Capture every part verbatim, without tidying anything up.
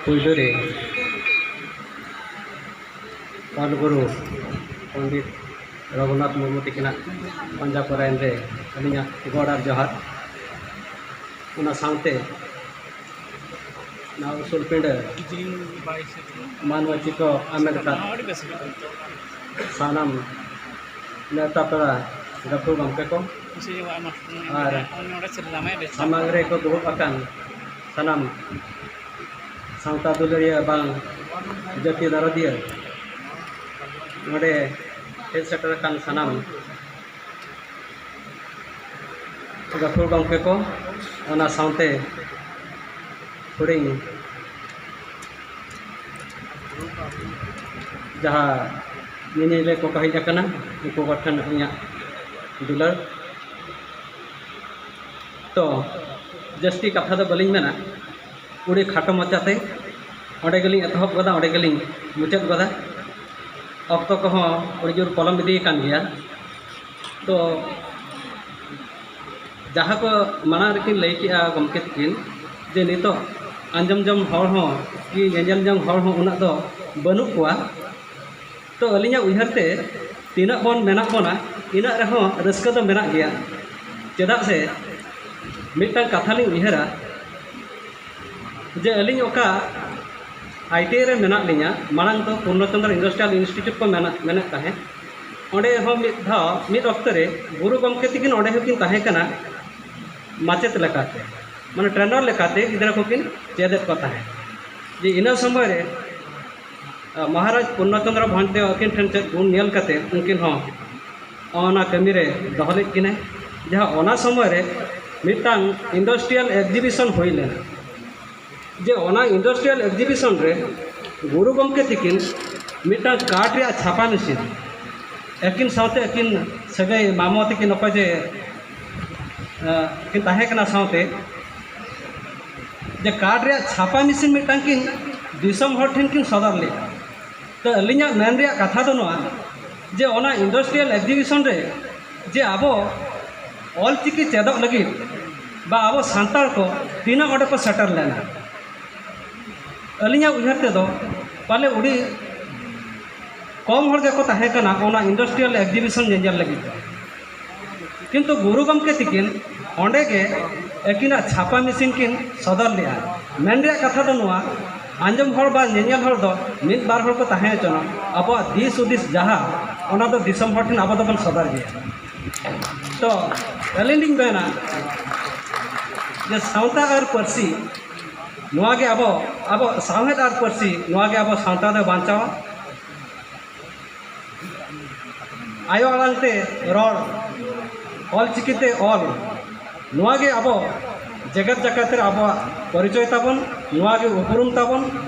ᱯᱩᱭᱞᱩ ᱨᱮ ᱚᱞ ᱜᱩᱨᱩ ᱯᱚᱱᱰᱤᱛ ᱨᱚᱜᱷᱩᱱᱟᱛᱷ ᱢᱩᱨᱢᱩ ᱛᱤᱠᱤᱱᱟᱜ ᱯᱟᱸᱡᱟ ᱯᱚᱨᱟᱭᱚᱱ ᱨᱮ ᱟᱹᱞᱤᱧᱟᱜ ᱜᱚᱰ ᱟᱨ ᱡᱚᱦᱟᱨ᱾ ᱚᱱᱟ ᱥᱟᱶᱛᱮ ᱱᱚᱣᱟ ᱩᱥᱩᱞ ᱯᱤᱸᱰᱟᱹ ᱢᱟᱱᱣᱟ ᱪᱤᱛᱚ ᱟᱢᱮᱫ ᱠᱟᱛ ᱥᱟᱱᱟᱢ ᱱᱮᱣᱛᱟ ᱯᱮᱲᱟ ᱜᱟᱹᱠᱷᱩᱲ ᱜᱚᱢᱠᱮ ᱠᱚ ᱟᱨ ᱥᱟᱢᱟᱝ ᱨᱮᱠᱚ ᱫᱩᱲᱩᱵ ᱟᱠᱟᱱ ᱥᱟᱱᱟᱢ ᱥᱟᱶᱛᱟ ᱫᱩᱞᱟᱹᱲᱤᱭᱟᱹ ᱵᱟᱝ ᱡᱟᱹᱛᱤ ᱫᱟᱨᱚᱫᱤᱭᱟᱹ, ᱱᱚᱰᱮ ᱦᱮᱡ ᱥᱮᱴᱮᱨ ᱟᱠᱟᱱ ᱥᱟᱱᱟᱢ ᱜᱟᱹᱠᱷᱩᱲ ᱜᱚᱢᱠᱮ ᱠᱚ, ᱚᱱᱟ ᱥᱟᱶᱛᱮ ᱦᱩᱰᱤᱧ ᱡᱟᱦᱟᱸ ᱧᱮᱧᱮᱞᱤᱭᱟᱹ ᱠᱚᱠᱚ ᱦᱮᱡ ᱟᱠᱟᱱᱟ, ᱩᱱᱠᱩ ᱠᱚᱴᱷᱮᱱ ᱤᱧᱟᱹᱜ ᱫᱩᱞᱟᱹᱲ᱾ ᱛᱚ, ᱡᱟᱹᱥᱛᱤ ᱠᱟᱛᱷᱟ ᱫᱚ ᱵᱟᱹᱞᱤᱧ ᱢᱮᱱᱟ, ᱟᱹᱰᱤ ᱠᱷᱟᱴᱚ ᱢᱟᱪᱷᱟᱛᱮ ᱚᱸᱰᱮ ᱜᱮᱞᱤᱧ ᱮᱛᱚᱦᱚᱵ ᱜᱚᱫᱟ, ᱚᱸᱰᱮ ᱜᱮᱞᱤᱧ ᱢᱩᱪᱟᱹᱫ ᱜᱚᱫᱟ᱾ ᱚᱠᱛᱚ ᱠᱚᱦᱚᱸ ᱟᱹᱰᱤ ᱡᱳᱨ ᱯᱚᱞᱚᱢ ᱤᱫᱤ ᱟᱠᱟᱱ ᱜᱮᱭᱟ᱾ ᱛᱚ, ᱡᱟᱦᱟᱸ ᱠᱚ ᱢᱟᱲᱟᱝ ᱨᱮᱠᱤᱱ ᱞᱟᱹᱭ ᱠᱮᱜᱼᱟ ᱜᱚᱢᱠᱮ ᱛᱟᱹᱠᱤᱱ, ᱡᱮ ᱱᱤᱛᱚᱜ ᱟᱸᱡᱚᱢ ᱡᱚᱝ ᱦᱚᱲ ᱦᱚᱸ ᱠᱤ ᱧᱮᱧᱮᱞ ᱡᱚᱝ ᱦᱚᱲ ᱦᱚᱸ ᱩᱱᱟᱹᱜ ᱫᱚ ᱵᱟᱹᱱᱩᱜ ᱠᱚᱣᱟ, ᱛᱚ ᱟᱹᱞᱤᱧᱟᱜ ᱩᱭᱦᱟᱹᱨ ᱛᱮ ᱛᱤᱱᱟᱹᱜ ᱵᱚᱱ ᱢᱮᱱᱟᱜ ᱵᱚᱱᱟ, ᱤᱱᱟᱹᱜ ᱨᱮᱦᱚᱸ ᱨᱟᱹᱥᱠᱟᱹ ᱫᱚ ᱢᱮᱱᱟᱜ ᱜᱮᱭᱟ᱾ ᱪᱮᱫᱟᱜ ᱥᱮ ᱢᱤᱫᱴᱟᱝ ᱠᱟᱛᱷᱟ ᱞᱤᱧ ᱩᱭᱦᱟᱹᱨᱟ, ᱡᱮ ᱟᱹᱞᱤᱧ ᱚᱠᱟ ᱟᱭ ᱴᱤ ᱟᱭ ᱨᱮ ᱢᱮᱱᱟᱜ ᱞᱤᱧᱟ, ᱢᱟᱲᱟᱝ ᱫᱚ ᱯᱩᱨᱱᱚᱪᱚᱱᱫᱨᱚ ᱤᱱᱰᱟᱥᱴᱨᱤᱭᱟᱞ ᱤᱱᱥᱴᱤᱴᱤᱭᱩᱴ ᱠᱚ ᱢᱮᱱᱟᱜ, ᱢᱮᱱᱮᱫ ᱛᱟᱦᱮᱸᱫ, ᱚᱸᱰᱮ ᱦᱚᱸ ᱢᱤᱫ ᱫᱷᱟᱣ ᱢᱤᱫ ᱚᱠᱛᱚ ᱨᱮ ᱜᱩᱨᱩ ᱜᱚᱢᱠᱮ ᱛᱤᱠᱤᱱ ᱚᱸᱰᱮ ᱦᱚᱸᱠᱤᱱ ᱛᱟᱦᱮᱸ ᱠᱟᱱᱟ ᱢᱟᱪᱮᱫ ᱞᱮᱠᱟᱛᱮ, ᱢᱟᱱᱮ ᱴᱨᱮᱱᱟᱨ ᱞᱮᱠᱟᱛᱮ ᱜᱤᱫᱽᱨᱟᱹ ᱠᱚᱠᱤᱱ ᱪᱮᱫᱮᱫ ᱠᱚ ᱛᱟᱦᱮᱸᱫ᱾ ᱡᱮ ᱤᱱᱟᱹ ᱥᱚᱢᱚᱭ ᱨᱮ ᱢᱚᱦᱟᱨᱟᱡᱽ ᱯᱩᱨᱱᱚᱪᱚᱱᱫᱨᱚ ᱵᱷᱚᱱᱛᱮ ᱟᱹᱠᱤᱱ ᱴᱷᱮᱱ ᱪᱮᱫ ᱜᱩᱱ ᱧᱮᱞ ᱠᱟᱛᱮ ᱩᱱᱠᱤᱱ ᱦᱚᱸ ᱚᱱᱟ ᱠᱟᱹᱢᱤ ᱨᱮ ᱫᱚᱦᱚ ᱞᱮᱫ ᱠᱤᱱᱟᱹ, ᱡᱟᱦᱟᱸ ᱚᱱᱟ ᱥᱚᱢᱚᱭ ᱨᱮ ᱢᱤᱫᱴᱟᱝ ᱤᱱᱰᱟᱥᱴᱨᱤᱭᱟᱞ ᱮᱠᱡᱤᱵᱤᱥᱚᱱ ᱦᱩᱭ ᱞᱮᱱᱟ᱾ ᱡᱮ ᱚᱱᱟ ᱤᱱᱰᱟᱥᱴᱨᱤᱭᱟᱞ ᱮᱠᱡᱤᱵᱤᱥᱚᱱ ᱨᱮ ᱜᱩᱨᱩ ᱜᱚᱢᱠᱮ ᱛᱤᱠᱤᱱ ᱢᱤᱫᱴᱟᱝ ᱠᱟᱴ ᱨᱮᱭᱟᱜ ᱪᱷᱟᱯᱟ ᱢᱮᱥᱤᱱ, ᱟᱹᱠᱤᱱ ᱥᱟᱶᱛᱮ ᱟᱹᱠᱤᱱ ᱥᱟᱹᱜᱟᱹᱭ ᱢᱟᱢᱚ ᱛᱤᱠᱤᱱ ᱚᱠᱚᱭ ᱡᱮ, ᱟᱸ, ᱠᱤᱱ ᱛᱟᱦᱮᱸ ᱠᱟᱱᱟ ᱥᱟᱶᱛᱮ, ᱡᱮ ᱠᱟᱴ ᱨᱮᱭᱟᱜ ᱪᱷᱟᱯᱟ ᱢᱮᱥᱤᱱ ᱢᱤᱫᱴᱟᱝ ᱠᱤᱱ ᱫᱤᱥᱚᱢ ᱦᱚᱲ ᱴᱷᱮᱱ ᱠᱤᱱ ᱥᱚᱫᱚᱨ ᱞᱮᱫᱟ᱾ ᱛᱚ ᱟᱹᱞᱤᱧᱟᱜ ᱢᱮᱱ ᱨᱮᱭᱟᱜ ᱠᱟᱛᱷᱟ ᱫᱚ ᱱᱚᱣᱟ, ᱡᱮ ᱚᱱᱟ ᱤᱱᱰᱟᱥᱴᱨᱤᱭᱟᱞ ᱮᱠᱡᱤᱵᱤᱥᱚᱱ ᱨᱮ ᱡᱮ ᱟᱵᱚ ᱚᱞ ᱪᱤᱠᱤ ᱪᱮᱫᱚᱜ ᱞᱟᱹᱜᱤᱫ ᱵᱟ ᱟᱵᱚ ᱥᱟᱱᱛᱟᱲ ᱠᱚ ᱛᱤᱱᱟᱹᱜ ᱚᱸᱰᱮ ᱠᱚ ᱥᱮᱴᱮᱨ ᱞᱮᱱᱟ, ᱟᱹᱞᱤᱧᱟᱜ ᱩᱭᱦᱟᱹᱨ ᱛᱮᱫᱚ ᱯᱟᱞᱮ ᱟᱹᱰᱤ ᱠᱚᱢ ᱦᱚᱲ ᱜᱮᱠᱚ ᱛᱟᱦᱮᱸ ᱠᱟᱱᱟ ᱚᱱᱟ ᱤᱱᱰᱟᱥᱴᱨᱤᱭᱟᱞ ᱮᱠᱡᱤᱵᱤᱥᱚᱱ ᱧᱮᱧᱮᱞ ᱞᱟᱹᱜᱤᱫ ᱫᱚ᱾ ᱠᱤᱱᱛᱩ ᱜᱩᱨᱩ ᱜᱚᱢᱠᱮ ᱛᱤᱠᱤᱱ ᱚᱸᱰᱮ ᱜᱮ ᱟᱹᱠᱤᱱᱟᱜ ᱪᱷᱟᱯᱟ ᱢᱮᱥᱤᱱ ᱠᱤᱱ ᱥᱚᱫᱚᱨ ᱞᱮᱫᱼᱟ᱾ ᱢᱮᱱ ᱨᱮᱭᱟᱜ ᱠᱟᱛᱷᱟ ᱫᱚ ᱱᱚᱣᱟ, ᱟᱸᱡᱚᱢ ᱦᱚᱲ ᱵᱟ ᱧᱮᱧᱮᱞ ᱦᱚᱲ ᱫᱚ ᱢᱤᱫ ᱵᱟᱨ ᱦᱚᱲ ᱠᱚ ᱛᱟᱦᱮᱸ ᱦᱚᱪᱚᱱᱟ, ᱟᱵᱚᱣᱟᱜ ᱫᱤᱥ ᱦᱩᱫᱤᱥ ᱡᱟᱦᱟᱸ, ᱚᱱᱟ ᱫᱚ ᱫᱤᱥᱚᱢ ᱦᱚᱲ ᱴᱷᱮᱱ ᱟᱵᱚ ᱫᱚᱵᱚᱱ ᱥᱚᱫᱚᱨ ᱜᱮᱭᱟ᱾ ᱛᱚ ᱟᱹᱞᱤᱧ ᱞᱤᱧ ᱢᱮᱱᱟ ᱡᱮ ᱥᱟᱶᱛᱟ ᱟᱨ ᱯᱟᱹᱨᱥᱤ ᱱᱚᱣᱟ ᱜᱮ ᱟᱵᱚ, ᱟᱵᱚ ᱥᱟᱶᱦᱮᱫ ᱟᱨ ᱯᱟᱹᱨᱥᱤ ᱱᱚᱣᱟ ᱜᱮ ᱟᱵᱚ ᱥᱟᱶᱛᱟ ᱫᱚ ᱵᱟᱧᱪᱟᱣᱟ᱾ ᱟᱭᱳ ᱟᱲᱟᱝ ᱛᱮ ᱨᱚᱲ, ᱚᱞ ᱪᱤᱠᱤ ᱛᱮ ᱚᱞ, ᱱᱚᱣᱟ ᱜᱮ ᱟᱵᱚ ᱡᱮᱜᱮᱛ ᱡᱟᱠᱟᱛ ᱨᱮ ᱟᱵᱚᱣᱟᱜ ᱯᱚᱨᱤᱪᱚᱭ ᱛᱟᱵᱚᱱ, ᱱᱚᱣᱟ ᱜᱮ ᱩᱯᱨᱩᱢ ᱛᱟᱵᱚᱱ᱾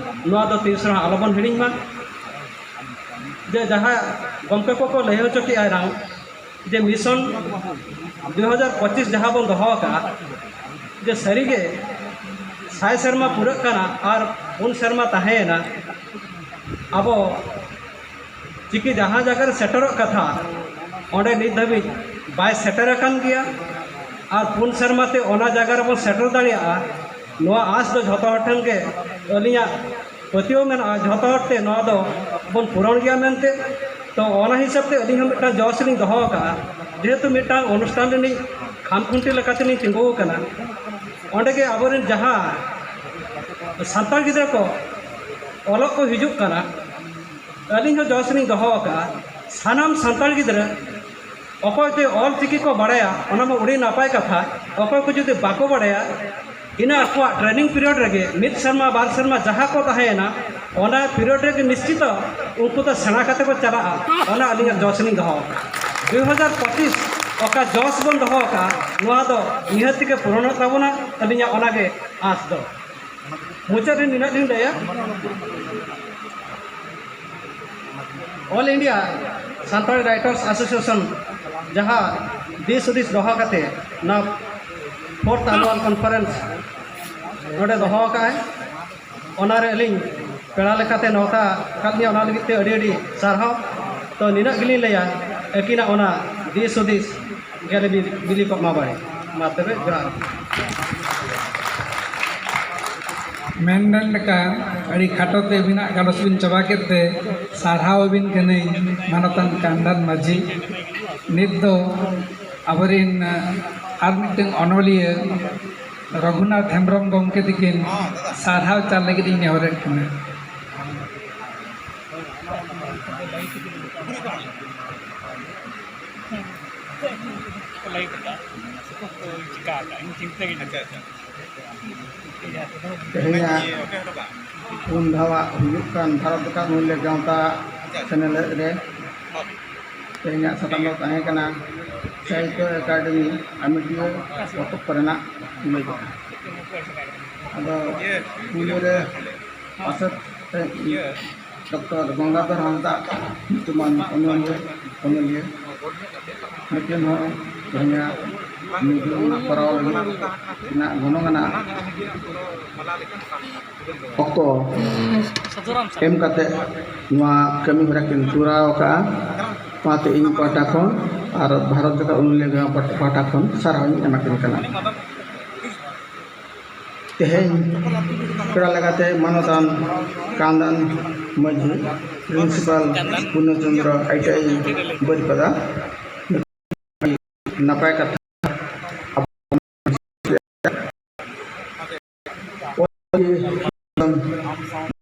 ᱱᱚᱣᱟ ᱫᱚ ᱛᱤᱥ ᱨᱮᱦᱚᱸ ᱟᱞᱚᱵᱚᱱ ᱦᱤᱲᱤᱧ ᱢᱟ᱾ ᱡᱮ ᱡᱟᱦᱟᱸ ᱜᱚᱢᱠᱮ ᱠᱚᱠᱚ ᱞᱟᱹᱭ ᱦᱚᱪᱚ ᱠᱮᱜᱼᱟ ᱮᱱᱟᱝ, ᱡᱮ ᱢᱤᱥᱚᱱ ᱫᱩ ᱦᱟᱡᱟᱨ ᱯᱚᱸᱪᱤᱥ ᱡᱟᱦᱟᱸ ᱵᱚᱱ ᱫᱚᱦᱚ ᱟᱠᱟᱫᱼᱟ, ᱡᱮ ᱥᱟᱹᱨᱤᱜᱮ ᱥᱟᱭ ᱥᱮᱨᱢᱟ ᱯᱩᱨᱟᱹᱜ ᱠᱟᱱᱟ ᱟᱨ ᱯᱩᱱ ᱥᱮᱨᱢᱟ ᱛᱟᱦᱮᱸᱭᱮᱱᱟ᱾ ᱟᱵᱚ ᱪᱤᱠᱤ ᱡᱟᱦᱟᱸ ᱡᱟᱭᱜᱟ ᱨᱮ ᱥᱮᱴᱮᱨᱚᱜ ᱠᱟᱛᱷᱟ, ᱚᱸᱰᱮ ᱱᱤᱛ ᱫᱷᱟᱹᱵᱤᱡ ᱵᱟᱭ ᱥᱮᱴᱮᱨ ᱟᱠᱟᱱ ᱜᱮᱭᱟ᱾ ᱟᱨ ᱯᱩᱱ ᱥᱮᱨᱢᱟ ᱛᱮ ᱚᱱᱟ ᱡᱟᱭᱜᱟ ᱨᱮᱵᱚᱱ ᱥᱮᱴᱮᱨ ᱫᱟᱲᱮᱭᱟᱜᱼᱟ, ᱱᱚᱣᱟ ᱟᱸᱥ ᱫᱚ ᱡᱷᱚᱛᱚ ᱦᱚᱲ ᱴᱷᱮᱱ ᱜᱮ ᱟᱹᱞᱤᱧᱟᱜ ᱯᱟᱹᱛᱭᱟᱹᱣ ᱢᱮᱱᱟᱜᱼᱟ, ᱡᱷᱚᱛᱚ ᱦᱚᱲ ᱛᱮ ᱱᱚᱣᱟ ᱫᱚ ᱵᱚᱱ ᱯᱩᱨᱚᱱ ᱜᱮᱭᱟ ᱢᱮᱱᱛᱮ᱾ ᱛᱚ ᱚᱱᱟ ᱦᱤᱥᱟᱹᱵ ᱛᱮ ᱟᱹᱞᱤᱧ ᱦᱚᱸ ᱢᱤᱫᱴᱟᱝ ᱡᱚᱥ ᱞᱤᱧ ᱫᱚᱦᱚ ᱟᱠᱟᱫᱼᱟ, ᱡᱮᱦᱮᱛᱩ ᱢᱤᱫᱴᱟᱝ ᱚᱱᱩᱥᱴᱷᱟᱱ ᱨᱤᱱᱤᱡ ᱠᱷᱟᱢ ᱠᱷᱩᱱᱴᱤ ᱞᱮᱠᱟᱛᱮᱞᱤᱧ ᱛᱤᱸᱜᱩ ᱟᱠᱟᱱᱟ᱾ ᱚᱸᱰᱮ ᱜᱮ ᱟᱵᱚᱨᱮᱱ ᱡᱟᱦᱟᱸ ᱥᱟᱱᱛᱟᱲ ᱜᱤᱫᱽᱨᱟᱹ ᱠᱚ ᱚᱞᱚᱜ ᱠᱚ ᱦᱤᱡᱩᱜ ᱠᱟᱱᱟ, ᱟᱹᱞᱤᱧ ᱦᱚᱸ ᱡᱚᱥ ᱞᱤᱧ ᱫᱚᱦᱚ ᱟᱠᱟᱫᱼᱟ, ᱥᱟᱱᱟᱢ ᱥᱟᱱᱛᱟᱲ ᱜᱤᱫᱽᱨᱟᱹ ᱚᱠᱚᱭ ᱛᱮ ᱚᱞ ᱪᱤᱠᱤ ᱠᱚ ᱵᱟᱲᱟᱭᱟ, ᱚᱱᱟ ᱢᱟ ᱟᱹᱰᱤ ᱱᱟᱯᱟᱭ ᱠᱟᱛᱷᱟ᱾ ᱚᱠᱚᱭ ᱠᱚ ᱡᱩᱫᱤ ᱵᱟᱠᱚ ᱵᱟᱲᱟᱭᱟ, ᱤᱱᱟᱹ ᱟᱠᱚᱣᱟᱜ ᱴᱨᱮᱱᱤᱝ ᱯᱤᱨᱤᱭᱚᱰ ᱨᱮᱜᱮ ᱢᱤᱫ ᱥᱮᱨᱢᱟ ᱵᱟᱨ ᱥᱮᱨᱢᱟ ᱡᱟᱦᱟᱸ ᱠᱚ ᱛᱟᱦᱮᱸᱭᱮᱱᱟ, ᱚᱱᱟ ᱯᱤᱨᱤᱭᱚᱰ ᱨᱮᱜᱮ ᱱᱤᱥᱪᱤᱛᱚ ᱩᱱᱠᱩ ᱫᱚ ᱥᱮᱬᱟ ᱠᱟᱛᱮ ᱠᱚ ᱪᱟᱞᱟᱜᱼᱟ᱾ ᱚᱱᱟ ᱟᱹᱞᱤᱧᱟᱜ ᱡᱚᱥ ᱞᱤᱧ ᱫᱚᱦᱚ ᱟᱠᱟᱫᱼᱟ᱾ ᱫᱩ ᱦᱟᱡᱟᱨ ᱯᱚᱸᱪᱤᱥ ᱚᱠᱟ ᱡᱚᱥ ᱵᱚᱱ ᱫᱚᱦᱚ ᱟᱠᱟᱫᱼᱟ, ᱱᱚᱣᱟ ᱫᱚ ᱱᱤᱦᱟᱹᱛ ᱜᱮ ᱯᱩᱨᱚᱱᱚᱜ ᱛᱟᱵᱚᱱᱟ, ᱟᱹᱞᱤᱧᱟᱜ ᱚᱱᱟᱜᱮ ᱟᱸᱥ ᱫᱚ᱾ ᱢᱩᱪᱟᱹᱫ ᱨᱮ ᱱᱤᱱᱟᱹᱜ ᱞᱤᱧ ᱞᱟᱹᱭᱟ, all India Santali writers association ᱡᱟᱦᱟᱸ ᱫᱤᱥ ᱦᱩᱫᱤᱥ ᱫᱚᱦᱚ ᱠᱟᱛᱮ ᱚᱱᱟ ᱯᱷᱳᱨᱛᱷ ᱟᱱᱩᱣᱟᱞ ᱠᱚᱱᱯᱷᱟᱨᱮᱱᱥ ᱱᱚᱰᱮ ᱫᱚᱦᱚ ᱟᱠᱟᱫᱼᱟᱭ, ᱚᱱᱟᱨᱮ ᱟᱹᱞᱤᱧ ᱯᱮᱲᱟ ᱞᱮᱠᱟᱛᱮ ᱱᱮᱣᱛᱟ ᱟᱠᱟᱫ ᱞᱤᱧᱟ, ᱚᱱᱟ ᱞᱟᱹᱜᱤᱫ ᱛᱮ ᱟᱹᱰᱤ ᱟᱹᱰᱤ ᱥᱟᱨᱦᱟᱣ᱾ ᱛᱚ ᱱᱤᱱᱟᱹᱜ ᱜᱮᱞᱤᱧ ᱞᱟᱹᱭᱟ, ᱟᱹᱠᱤᱱᱟᱜ ᱚᱱᱟ ᱫᱤᱥ ᱦᱩᱫᱤᱥ ᱜᱮᱞᱮ ᱵᱤ-, ᱵᱤᱞᱤ ᱠᱚᱜ ᱢᱟ ᱵᱟᱲᱮ᱾ ᱢᱟ ᱛᱚᱵᱮ ᱡᱚᱦᱟᱨ᱾ ᱢᱮᱱ ᱞᱮᱠᱟ ᱟᱹᱰᱤ ᱠᱷᱟᱴᱚ ᱛᱮ ᱟᱹᱵᱤᱱᱟᱜ ᱜᱟᱞᱚᱪ ᱵᱤᱱ ᱪᱟᱵᱟ ᱠᱮᱫ ᱛᱮ ᱥᱟᱨᱦᱟᱣ ᱟᱹᱵᱤᱱ ᱠᱟᱹᱱᱟᱹᱧ ᱢᱟᱱᱚᱛᱟᱱ ᱠᱟᱱᱫᱟᱱ ᱢᱟᱹᱡᱷᱤ᱾ ᱱᱤᱛ ᱫᱚ ᱟᱵᱚᱨᱮᱱ ᱟᱨ ᱢᱤᱫᱴᱟᱝ ᱚᱱᱚᱞᱤᱭᱟᱹ ᱨᱚᱜᱷᱩᱱᱟᱛᱷ ᱦᱮᱢᱵᱨᱚᱢ ᱜᱚᱢᱠᱮ ᱛᱤᱠᱤᱱ ᱥᱟᱨᱦᱟᱣ ᱪᱟᱞ ᱞᱟᱹᱜᱤᱫ ᱤᱧ ᱱᱮᱦᱚᱨᱮᱫ ᱠᱤᱱᱟ᱾ ᱛᱮᱦᱮᱧᱟᱜ ᱯᱩᱱ ᱫᱷᱟᱣᱟᱜ ᱦᱩᱭᱩᱜ ᱠᱟᱱ ᱵᱷᱟᱨᱚᱛ ᱡᱟᱠᱟᱛ ᱢᱩᱞᱞᱮ ᱜᱟᱶᱛᱟ ᱥᱮᱱᱮᱞᱮᱫ ᱨᱮ ᱛᱮᱦᱮᱧᱟᱜ ᱥᱟᱛᱟᱢ ᱫᱚ ᱛᱟᱦᱮᱸ ᱠᱟᱱᱟ ᱥᱟᱦᱤᱛᱛᱚ ᱮᱠᱟᱰᱮᱢᱤ ᱟᱢᱮᱴᱤᱭᱟᱹ ᱯᱚᱛᱚᱵ ᱠᱚᱨᱮᱱᱟᱜ ᱞᱟᱹᱭ ᱠᱟᱛᱷᱟ᱾ ᱟᱫᱚ ᱯᱩᱭᱞᱩ ᱨᱮ ᱯᱟᱥᱮᱫ ᱰᱚᱠᱴᱚᱨ ᱜᱚᱝᱜᱟᱫᱷᱚᱨ ᱦᱟᱸᱥᱫᱟ ᱧᱩᱛᱩᱢᱟᱱ ᱚᱱᱚᱞᱤᱭᱟᱹ, ᱚᱱᱚᱞᱤᱭᱟᱹ ᱢᱤᱫᱴᱮᱱ ᱦᱚᱸ ᱛᱮᱦᱮᱧᱟᱜ ᱢᱤᱫᱩᱱ ᱠᱚᱨᱟᱣ ᱞᱟᱹᱜᱤᱫ ᱨᱮᱱᱟᱜ ᱜᱚᱱᱚᱝ ᱟᱱᱟᱜ ᱚᱠᱛᱚ ᱮᱢ ᱠᱟᱛᱮ ᱱᱚᱣᱟ ᱠᱟᱹᱢᱤ ᱦᱚᱨᱟ ᱠᱤᱱ ᱛᱚᱨᱟᱣ ᱟᱠᱟᱫᱼᱟ᱾ ᱚᱱᱟᱛᱮ ᱤᱧ ᱯᱟᱦᱴᱟ ᱠᱷᱚᱱ ᱟᱨ ᱵᱷᱟᱨᱚᱛ ᱡᱟᱠᱟᱛ ᱚᱱᱚᱞᱤᱭᱟᱹ ᱜᱟᱶᱛᱟ ᱯᱟᱦᱴᱟ ᱠᱷᱚᱱ ᱥᱟᱨᱦᱟᱣ ᱤᱧ ᱮᱢᱟ ᱠᱤᱱ ᱠᱟᱱᱟ᱾ ᱛᱮᱦᱮᱧ ᱯᱮᱲᱟ ᱞᱮᱠᱟᱛᱮ ᱢᱟᱱᱚᱛᱟᱱ Kandan Majhi, principal Purna Chandra I T I ᱵᱟᱹᱨᱤᱯᱟᱫᱟ, ᱱᱟᱯᱟᱭ ᱠᱟᱛᱷᱟ᱾